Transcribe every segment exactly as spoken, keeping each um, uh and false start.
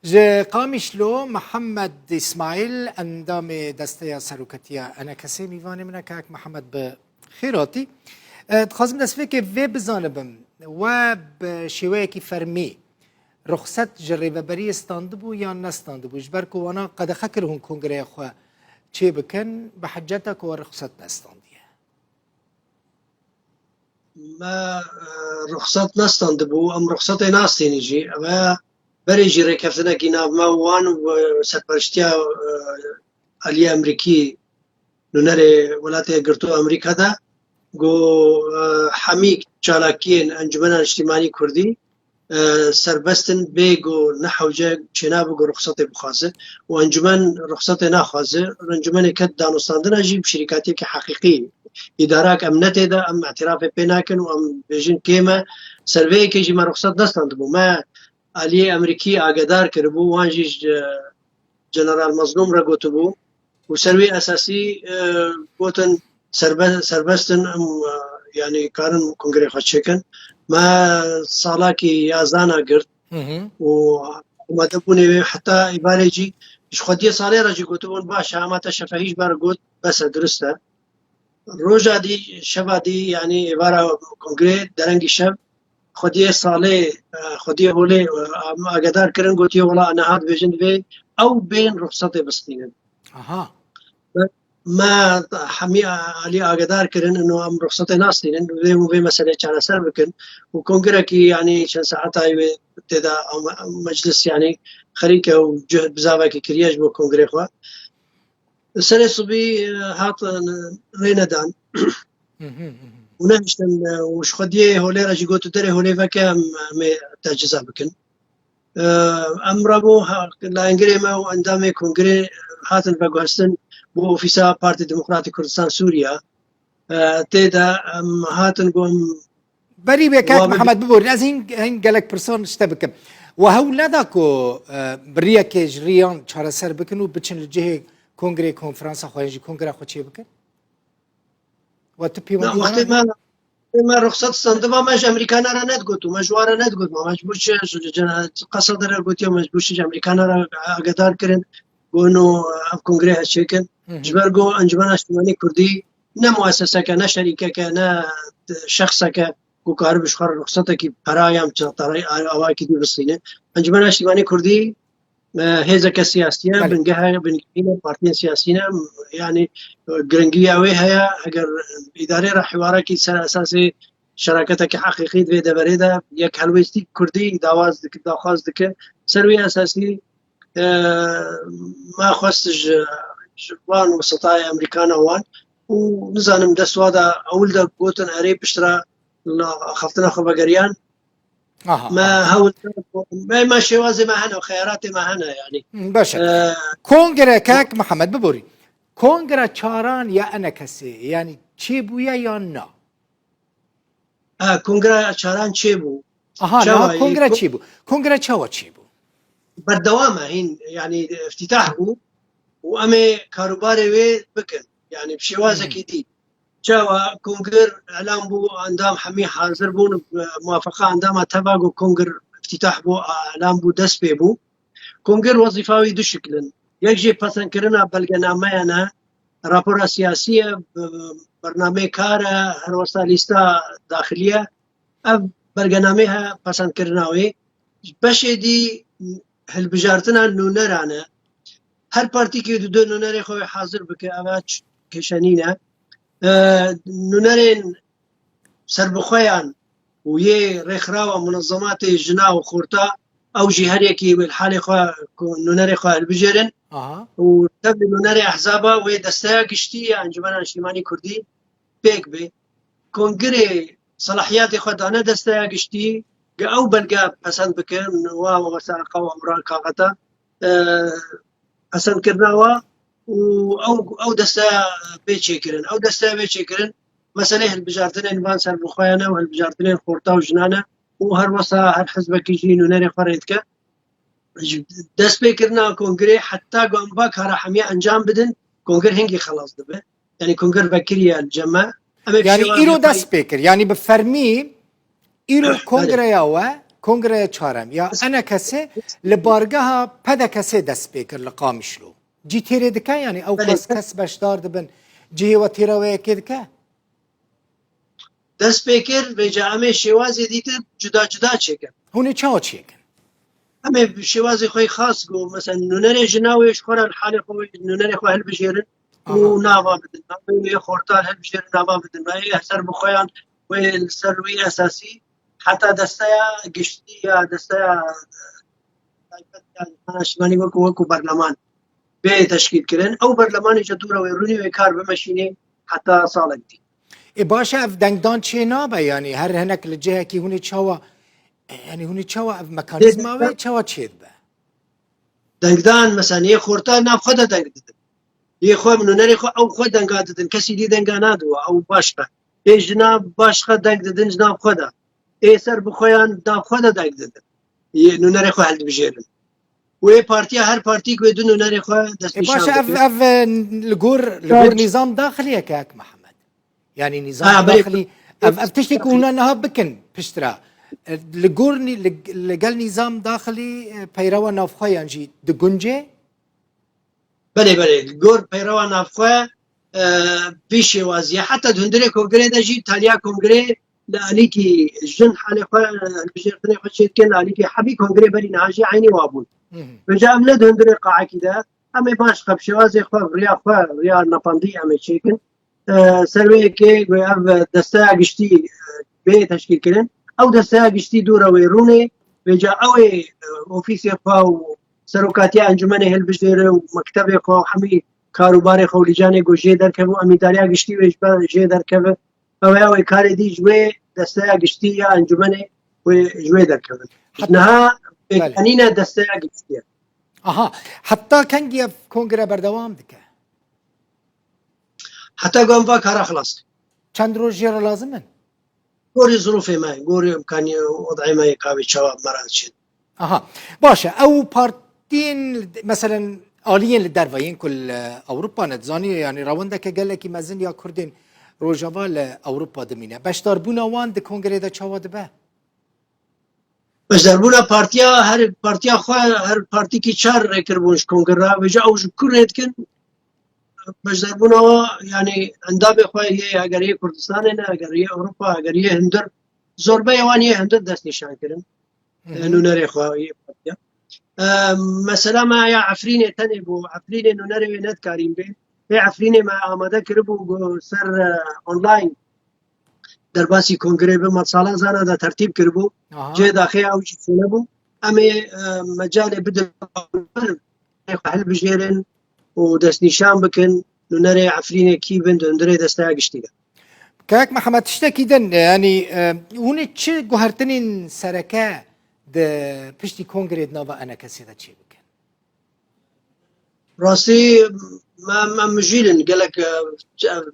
Ji Qamişlo Mihemed Îsmaîl, endamê Desteya Seroketiya E N K S'ê, mîvanê min e. Kak Mihemed, bi xêr hatî. E, dixwazim destpêkê vê bizanibim, we bi şêweyekî fermî ruxset ji rêveberiyê standibû yan nestandibû? Ji ber ku wana qedexe kir hûn kongreya xwe çêbikin, bi hiceta ku we ruxset nestandiye. Me, e, ruxsat nestandibû, em ruxsatê nastînin jî. Ev e berê jî rêkeftinekî nav me û wan û serperiştiya, e, aliyê Amerîkî, nûnerê Welatê Yekgirtû Amerîka de, ku, e, hemî çalakiyên Encûmena Niştîmanî Kurdî, e, serbest in, bê ku ne hewce çênabe ku ruxsatê bixwaze û encûmen ruxsatê naxwaze. Encûmenê ket danûstandina jî bi şirîkatiyekî heqîqî îdarak em ne tê de, em îtirafê pê nakin û em bêjin kêm e. Ser vê yekê jî me ruxsat nestandibû. Me aliyê Amerîkî agedar kiribû, wan jî ji General Mazlûm re gotibû û ser wî esasî, e, gotin serbe-, serbest in, em, e, yanî karin kongrê xwe çêkin. Me salakî yazana girt Hı hı. û amadebûnê wê heta îbarê jî ji xwediyê salê re jî gotibûn, baş e, ama te şefehî ji ber got, bes e, dirist e. Roja dî, şeva dî, yanî êvara kongrê, derengî şev, xwediyê salê, e, xwediyê holê, e, em agedar kirin, gotiye, wela niha dibêjin divê ew bên ruxsatê bistînin. Aha. Me hemî alî agedar kirin, ino em ruxsatê nastînin, divê hûn vê meselê çareser bikin. Û kongirekî, yanî çend saetayî wê tê de ama-, meclis, yanî xerîk e û cihd bizavekî kiriye ji bo kongrê xwe. Serê sibî, e, hat, e, rê nedan. Hı hı, hı hı. Û nehiştin, e, û ji xwediyê holê re jî got, derê holê veke, em, em ê teciza bikin. E, em rabû ha-, lengirê me û endamê kongrê hatin veguhestin bo ofîsa Partî Demokratîk Kurdistan Sûriya. E, tê de em hatin ku em Berî vê kek Wa bi- Mihemed, biborîn. Ez hîn, hîn gelek pirsan ji te bikim. We hewl neda ku, e, bi riyekê ji riyan çareser bikin û biçin li cihê kongrê, konferansa xwe, yan jî kongra xwe çê bikin? We tu pêwendî Na, wextê me, wextê me ruxsat standiba, me ji Amerîkana re nedigot û me ji wa re nedigot, me ji bo çi, ji, ji, ji Qesedê re gotiye, me ji bo çi ji Amerîkana re agedar kirin, ku ino ev kongrê ez çêkin. Hı hı. Ji ber ku Encûmena Niştimanî Kurdî ne mueseseke, ne şerîkeke, ne şexseke ku karibe ji xwe re ruxsetekî pera yan çatarayî awayekî dî bistîne. Encûmena Niştimanî Kurdî, e, hêzeke siyasî ye, Belê. Bingehê, bingehîne partiyên siyasî ne, yanî, e, giringiya wê heye, eger îdarê re hiwarekî ser esasê şeraketeke heqîqî di vê deverê de yek helwêstî Kurdî dawaz dike, daxwaz dike, ser wê esasî, e, me xwest ji, ji van wesitayê Amerîkana wan û nizanim dest wa de ewil de gotin erê piştre li axaftina xwe vegeriyan. Aha, Me aha. hewl me, me şêwazê me hene, xeyaratê me hene, yanî. Hı, baş e. E, Kongre, kek Mihemed, biborî. Kongra çaran ya E N K S'ê, yanî çêbûye yan na? E, kongra çaran çêbû. Aha, Çawa niha yê kongre ko- çêbû. Kongre çawa çêbû? Berdewam e hîn, yanî îftîtah bû û em ê karûbarê wê bikin. Yanî bi şêwazekî dî. Çawa kongir elan bû, endam hemî hazir bûn, muwafeqa endama teva ku kongir îftîtah bû, elan bû, dest pê bû. Kongir wezîfa wî du şikil in. Yek jê pesendkirina belgenameyane, rapora siyasî ye, b-, bernameyê kar e, her wesa lîsta daxilî ye. Ev belgenameyê he pesendkirina wê. Beşê dî hilbijartina nûneran e. Her partîkê dide nûnerê xwe hazir bike, ev ç-, kêşe nîne. E, nûnerên serbixweyan û yê rêxirawa munezematê jina û xorta, ew jî her yekî wê li halê xwe ku nûnerê xwe hilbijêrin Aha. û tevlî nûnerê ehzaba wê desteya giştî ya Encûmena Niştîmanî Kurdî pêk bê. Kongirê selahiyatê xwe dane desteya giştî, ge ew belge pesend bike, wa wesaqa û ew ra-, kaxeta, e, pesendkirina wa û ew, ew desteya bê çêkirin. Ew desteya bê çêkirin, meselê hilbijartinên van serbixweyan e û hilbijartinên xorta û jinan e û her wesa her hizbekî jî nûnerê xwe rê dike. Ji destpêkirina kongirê heta ku em va kara hemiya encam bidin, kongir hingî xelas dibe. Yanî kongir vekiriye li cem me. Em ê bi Yanî şêwazê îro xwe dest pê kir. Yanî bi fermî îro Belê. Kongreya we Kongreya çarem ya ENKSê li bargeha PDKSê dest pê kir li Qamişlo. Cî têrê dike, yanî ew Belê. qas kes beşdar dibin, cihê we têra wê yekê dike? Dest pê kir, vêca em ê şêwazê dîtir cuda cuda çêkin. Hûn ê çawa çêkin? Em ê şêwazê xwe yê xas ku, mesela, nûnerê jina wê ji xwe re li halê xwe wê nûnerê xwe hilbijêrin û Aha. nava bidin. Navê wê xorta hilbijêrin, nava bidin. Wê ser bi xwe yan wê li ser wî esasî heta desteya giştî ya desteya taybet ya niştimanî wekû, wekû berleman bê teşkîl kirin. Ew berlemanê ji dû re wê rûnî wê kar bimeşînê heta salek dî. Ê baş e, ev dengdan çê nabe, yanî her hinek li cihekî hûn ê çawa, yanî hûn ê çawa ev mekanîzma wê çawa çê dibe? Dengdan, mesela, yê xorta nav xwe de deng didin. Yê xwe, nûnerê xwe, ew xwe denga didin. Kesî dî denga nadiwa, ew baş be. Ê jina baş xwe deng didin ji nav xwe de. Ê ser bi xwe yan nav xwe de deng didin. Yê nûnerê xwe hildibijêrin. Wê partiya, her partîk wê du nûnerê xwe Ê destnîşan baş e, ev, bike. ev e, li gor, li gor Baş. nîzam daxilî ye kek Mihemed. Yanî nîzam Ha, belê. daxilî, ev, ev tiştê ku hûn niha bikin piştre. E, li gor nî-, li, li gel nîzam daxilî, e, peyrewa navxwe yan jî digunce? Belê, belê. Li gor peyrewa navxwe, e, vî şêwazî ye. Heta di hundirê kongrê de jî taliya kongrê li alîkî jin halê xwe, e, hilbijêrtinê xwe çêdikin, li alîkî hebî kongrê berî niha jî eynî wa bûn. Hı hı. Vêca em ne di hundirê qaekî de, em ê baş xwe bi şêwazê xwe, riya xwe, riya napandî em ê çêkin. E, ser wê yekê, wê ev desteya giştî, e, bê teşkîlkirin. Ew desteya giştî dû re wê rûnê, vêca ew ê, e, ofîsê xwe û serokatiya encûmenê hilbijêre û mektebê xwe û hemî karûbarê xwe û lîcanê ku jê derkeve û emîdariya giştî wê ji ber jê derkeve. Ew ya wê karê dî ji wê desteya giştî ya encûmenê wê ji wê derkevin. Heta Niha Belê. pêkanîne desteya giştî ye. Aha, heta kengî ev kongre berdewam dike? Heta ku em va kara xilas kin. Çend roj jê re lazim in? Gorî zirûfê me, gorî imkaniyê û wez'ê me yê ka wê çawa me re çin. Aha. Baş e. Ew partiyên, meselen, aliyên li derve yên ku li Ewropa ne, dizanî, yanî rewendeke gelekî mezin ya Kurdên Rojava li Ewropa dimîne. Beşdarbûna wan di kongrê de çawa dibe? Beşdarbûna partiya, her partiya xwe, her partîkî çar rêkiribûn ji kongra, vêca ew ji ku rê dikin? Beşdarbûna we, yanî endamê xwe yê, eger yê Kurdistanê ne, eger yê Ewropa, eger yê hundir, zorbeyê wan yê hundir destnîşan kirin. Hı hı. E, nûnerê xwe yê partiya. E, mesela me ya Efrînê tenê bû. Efrînê nûnerê wê nedikarîn bê. Ê Efrînê me amade kiribû ku ser, e, online derbasî kongrê bi, me sala zana de tertîb kiribû. Aha. Cê daxê ew jî çênebû. Em ê, e, mecalê bidin, xwe hilbijêrin û destnîşan bikin nûnerê Efrînê kî bin di hundirê desteya giştî de. Kak Mihemed, tiştekî din, yanî, e, hûn ê çi guhertinên sereke di piştî kongrê di nava ENKSê de çêbikin? Rastî, me, me mijîl in gelek, e,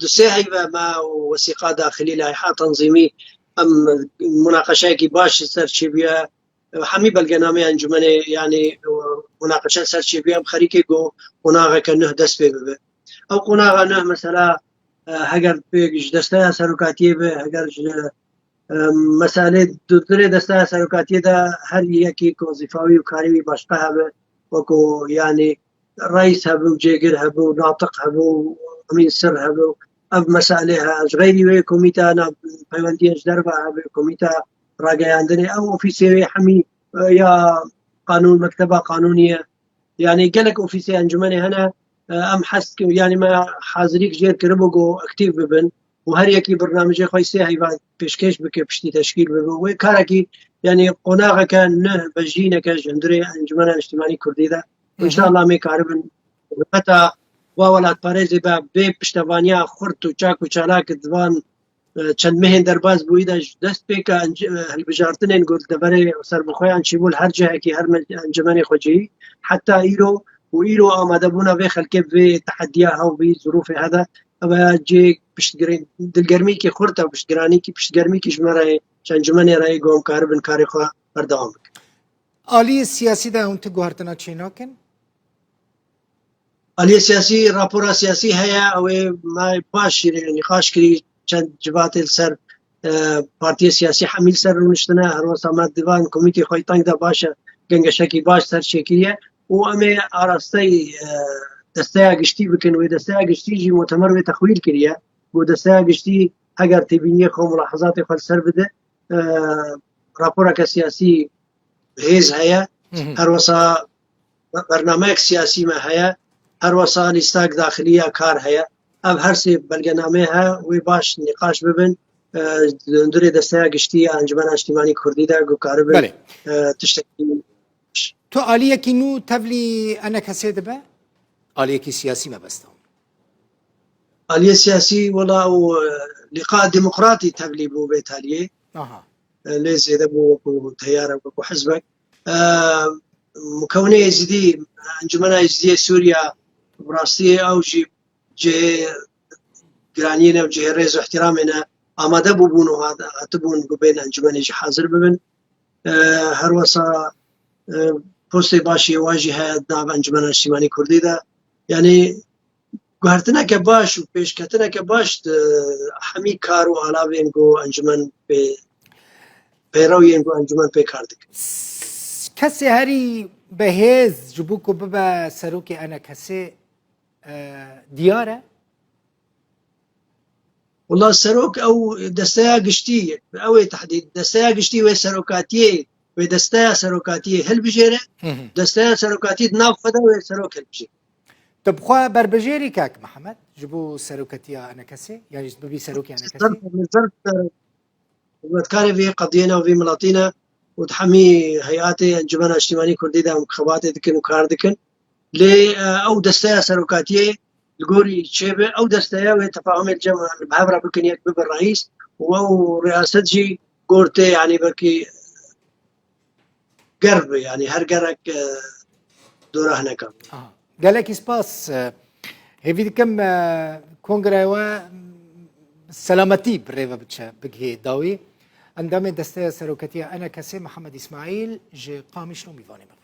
du sê heyve me û wesîqa daxilî, laiha tenzîmî, em munaqeşeyekî baş li ser çêbûye. Hemî belgenameya encûmenê, yanî, munaqeşe ser çêbûye, em xerîkê ku qonaxeke nuh dest pê bibe. Ew qonaxa nuh, mesela, e, heger pêk ji desteya serokatiyê be, heger ji, e, meselê di hundirê desteya serokatiyê de her yekî ku wezîfa wî û karê wî başqa hebe, wekû, yanî, reîs hebû, cêgir hebû, natiq hebû, emîn sir hebû. Ev meselê he. Ji xeyrî wê komîta nav peywendiyên ji derve hebû, komîta rageyandinê. Ev ofîsê wê hemî, e, ya qanûn, mekteba qanûnî ye. Yanî gelek ofîsê encûmenê hene, e, em hez dikin, yanî me hazirîk jêr kiribû ku aktîf bibin û her yekî birnamijê xwe sê heyva pêşkêş bike, piştî teşkîl bibe. Wê karekî, yanî qonaxeke nuh bejîneke ji hundirê Encûmena Niştimanî Kurdî de. Hı hı. Înşallah em ê karibin rûmeta wa welatparêzê be bê piştevaniya xurt û çak û çalak di van, e, çend mehên derbas bûyî de ji dest pê ke enc-, e, hilbijartinên ku li deverê serbixweyan çêbû li her cihekî, her me-, encûmenê xwecihî, heta îro û îro amadebûna vê xelkê bi vê tehediya hev vî zirûfê hede, ev e cihê piştgirê-, dilgermîkî xurt e, piştgiranîkî, piştgermîkî ji me re ye, ji encûmenê re ye, ku em karibin karê xwe berdewam bikin. Aliyê siyasî de hûn tu guhertina çê nakin? Aliyê siyasî, rapora siyasî heye, ew ê me baş jî nîqaş kirî, çend civatê li ser e, partiyê siyasî hemî li ser rûniştine, her wesa me divan komîtê xwe teng de baş e, gengeşekî baş ser çêkiriye û em ê arasteyî, e, desteya giştî bikin. Wê desteya giştî jî mutemer wê texwîl kiriye. Ku desteya giştî heger têbîniyê xwe, mulahezatê xwe li ser bide, e, raporeke siyasî bi hêz heye. Her wesa be-, bernameyek siyasî me heye. Her wesa lîstek daxilî ya kar heye. Ev her sê belgenameyê he, wê baş nîqaş bibin. E, di hundirê desteya giştî ya Encumena Niştîmanî Kurdî de gukaribin, Belê. e, tiştekî Tu aliyekî nû tevlî E N K S dibe? Aliyekî siyasî mebesta. Aliyê siyasî, wela û, e, Lîqa Demokratî tevlî bû vê taliyê. Aha. E, lê zêde bû wekû teyarek, wekû hizbek. E, Mukewinê Êzidî, Encumena Êzidiyê Sûriya, bi rastî ew jî cihê giraniyê ne û cihê rêz û ihtiramê ne, amade bûbûn û hat-, hatibûn ku bên encûmenê jî hazir bibin. E, her wesa, e, postê baş yê wan jî heye di nav Encûmena Niştîmanî Kurdî de. Yanî guhertineke baş û pêşketineke baş di hemî kar û alavên ku encûmen pê, pêrew yên ku encûmen pê kar dikin. Kesê herî bi hêz ji bo ku bibe serokê E N K S, e, diyar e? Wela serok ew desteya giştî, ew ê tehdîd, desteya giştî wê serokatiyê, wê desteya serokatiyê hilbijêre, Hı hı. desteya serokatiyê di nav xwe de wê serok hilbijêre. Tu bi xwe berbijêrî kek Mihemed ji bo serokatiya E N K S'ê, yan jî bibî serokê E N K S'ê? Zerf, zerf, Xizmetkarê vê qediyê ne û vê miletî ne û di hemî heyatê Encûmena Niştîmanî Kurdî de em xebatê dikin û kar dikin. Lê, e, ew desteya serokatiyê li gorî çêbe, ew desteya wê tefahumê li cem li bi hev re bikin, yek bibe reîs û ew riyaset jî gor tê, yanî belkî ger bi, yanî her gerek, e, dora hineka. Aha. Gelekî spas. E, hêvî dikim, e, kongreya we selametî bi rê ve biçe, bigihê dawî. Endamê Desteya Serokatiya E N K S'ê Mihemed Îsmaîl ji Qamişlo mîvanê me.